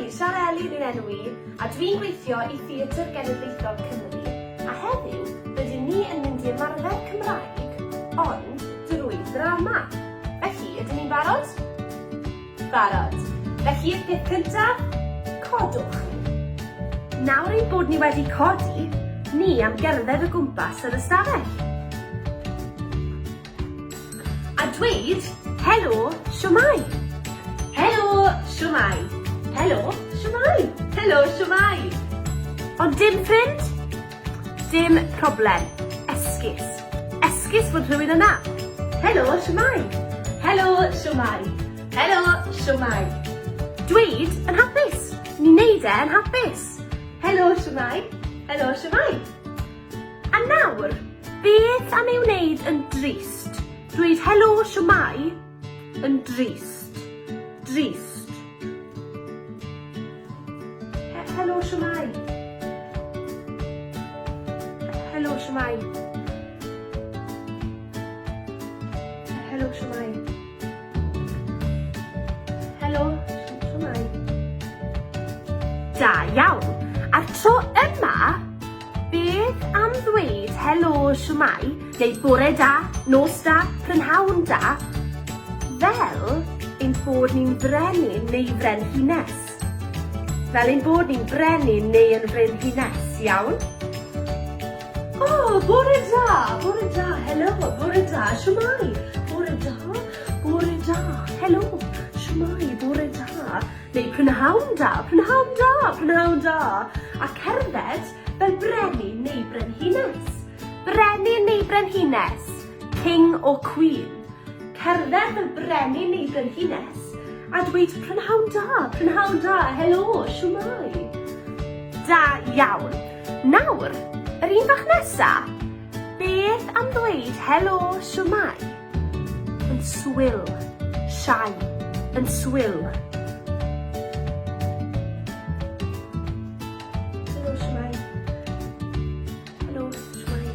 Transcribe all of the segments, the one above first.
Siar Elin yw'n enw i, a dwi'n gweithio i Theatr Genedlaethol Cymru, a heddiw rydyn ni yn mynd i ymarfer Cymraeg, ond drwy ddrama. Felly, ydyn ni'n barod? Barod. Felly, y peth cyntaf, codwch. Nawr ein bod ni wedi codi, ni am gerdded o gwmpas yr ystafell. A dweud, helo, shwmae. Helo, shwmae. Helo, shwmae. Helo, shwmae. Ond dim ffrind? Dim problem. Esgus. Esgus fod rhywun yna. Helo, shwmae. Helo, shwmae. Helo, shwmae. Dweud yn hapus. Ni'n neud e yn hapus. Helo, shwmae. Helo, shwmae. A nawr, beth am ei wneud yn drist? Dweud helo, shwmae yn drist. Drist. He helo, shwmae. Helo, shwmae. Helo, shwmae. Helo, shwmae. Da iawn. A'r tro yma, beth am ddweud helo shwmae, neu bore da, nos da, prynhawn da, fel ein bod ni'n frenin neu frenhines. Fel ein bod ni'n brenin neu yn frenhines, iawn? O, bore da, bore da, helo, bore da, shwmae, bore da, bore da, helo, shwmae, bore da, neu prynhawn da, prynhawn da, prynhawn da, a cerdded fel brenin neu brenhines. Brenin neu brenhines, king or queen. Cerdded fel brenin neu brenhines a dweud prynhawn da, prynhawn da, helo, shwmae. Da iawn. Nawr, yr un fach nesa, beth am ddweud helo, shwmae? Yn swil, shy, yn swil. Helo, shwmae. Helo, shwmae.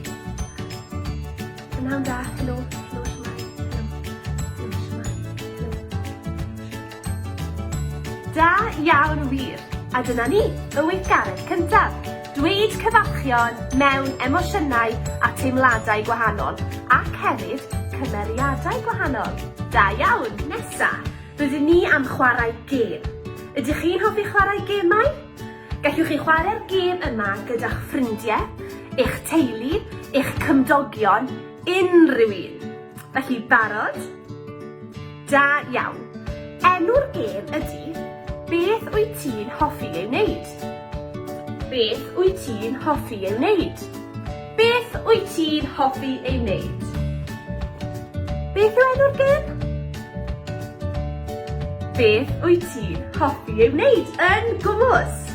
Prynhawn da, helo, helo, shwmae, helo, helo, shwmae, helo. Da iawn wir! A dyna ni, y weithgaredd cyntaf. Dweud cyfarchion mewn emosiynau a teimladau gwahanol, ac hefyd cymeriadau gwahanol. Da iawn! Nesa, rydyn ni am chwarae gêm. Ydych chi'n hoffi chwarae gemau? Gallwch chi chwarae'r gêm yma gyda'ch ffrindiau, eich teulu, eich cymdogion, unrhyw un. Felly, barod? Da iawn. Enw'r gêm ydy Beth wyt ti'n hoffi ei wneud? Beth wyt ti'n hoffi ei wneud? Beth wyt ti'n hoffi ei wneud? Beth yw enw'r gêm? Beth wyt ti'n hoffi ei wneud yn gwmws?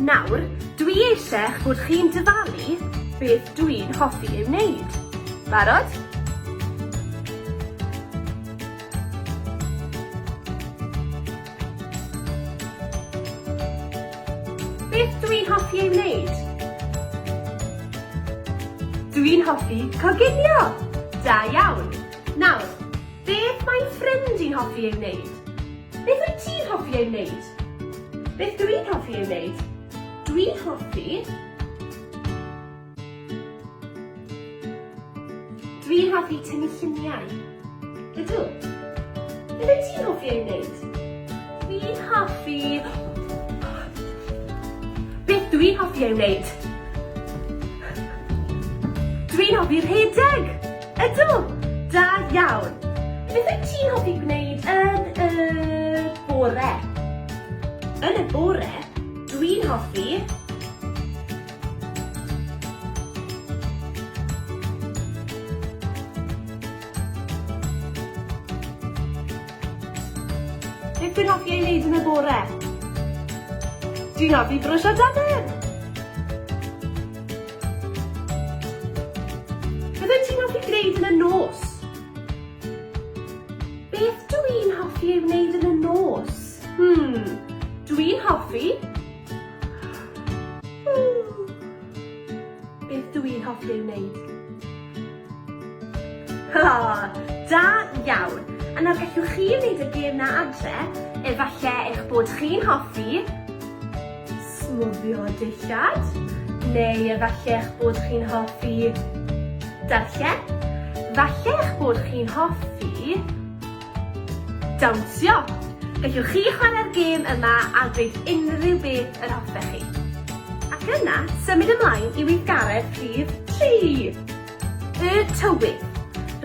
Nawr, dwi eisiau eich bod chi'n dyfalu beth dwi'n hoffi ei wneud. Barod? Beth dw i'n hoffi ei wneud? Dw i'n hoffi coginio! Da iawn! Nawr, beth mae'n ffrind i'n hoffi ei wneud? Beth wyt ti'n hoffi ei wneud? Beth dw i'n hoffi ei wneud? Dwi'n hoffi Dwi'n hoffi tynnu lluniau. Ydw. Beth wyt ti'n hoffi ei wneud? Dwi'n hoffi... Beth dwi'n hoffi ei wneud? Dwi'n hoffi rhedeg! Ydw! Da iawn! Beth wyt ti'n hoffi gwneud yn y bore? Yn y bore, dwi'n hoffi Beth dwi'n hoffi ei wneud yn y bore? Dwi'n hoffi brwsio dannedd! Beth wyt ti'n hoffi gwneud yn y nos? Beth dw i'n hoffi ei wneud yn y nos? Hmm, dwi'n hoffi Beth dw i'n hoffi ei wneud? Ha! Da iawn! A nawr gallwch chi wneud y gêm 'na adre, efallai eich bod chi'n hoffi... Smwddio dillad, neu efallai eich bod chi'n hoffi darllen, falle eich bod chi'n hoffi dawnsio. Gallwch chi chwarae'r gêm yma a dweud unrhyw beth yr hoffech chi. Ac yna, symud ymlaen i weithgaredd rhif 3. Y tywydd.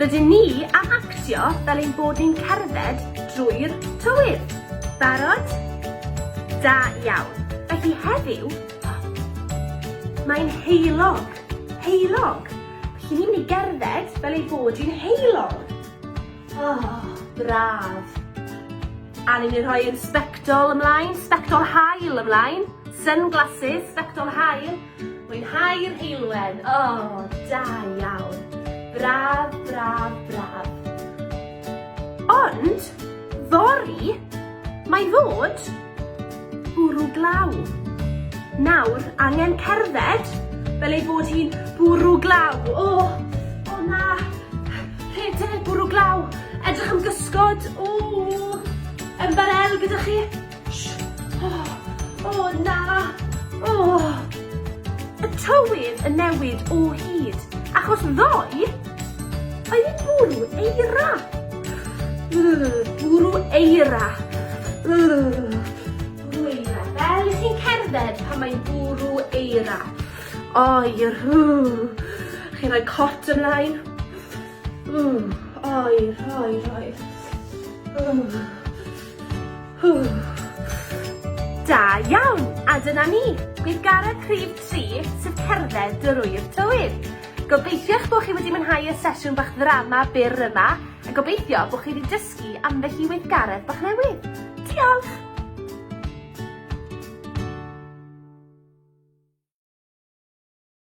Rydyn ni am actio fel ein bod ni'n cerdded drwy'r tywydd. Barod? Da iawn. Felly heddiw, mae'n heulog. Heulog. Felly ni'n mynd i gerdded fel ei bod hi'n heulog. Oh, braf. A ni'n mynd i rhoi ein sbectol ymlaen, sbectol haul ymlaen, sunglasses, sbectol haul. Mwynhau'r heulwen. Oh, da iawn. Braf, braf, braf. Ond, fory, mae fod bwrw glaw. Nawr, angen cerdded fel ei bod hi'n bwrw glaw. O, o na, rhedeg, bwrw glaw, edrych am gysgod, o, ymbarel gyda chi. O, o na, o. Y tywydd yn newid o hyd, achos ddoe, oedd hi'n bwrw eira. Bwrw eira. Bwrw eira. Fel chi'n cerdded pan mae'n bwrw eira. Oer. Chi'n rhoi cot ymlaen. Oer, oer, oer. Da iawn! A dyna ni, gweithgaredd rhif 3, sef cerdded drwy'r tywydd. Gobeithio eich bod chi wedi mwynhau y sesiwn bach ddrama byr yma, a gobeithio bod chi wedi dysgu ambell i weithgaredd bach newydd. Diolch!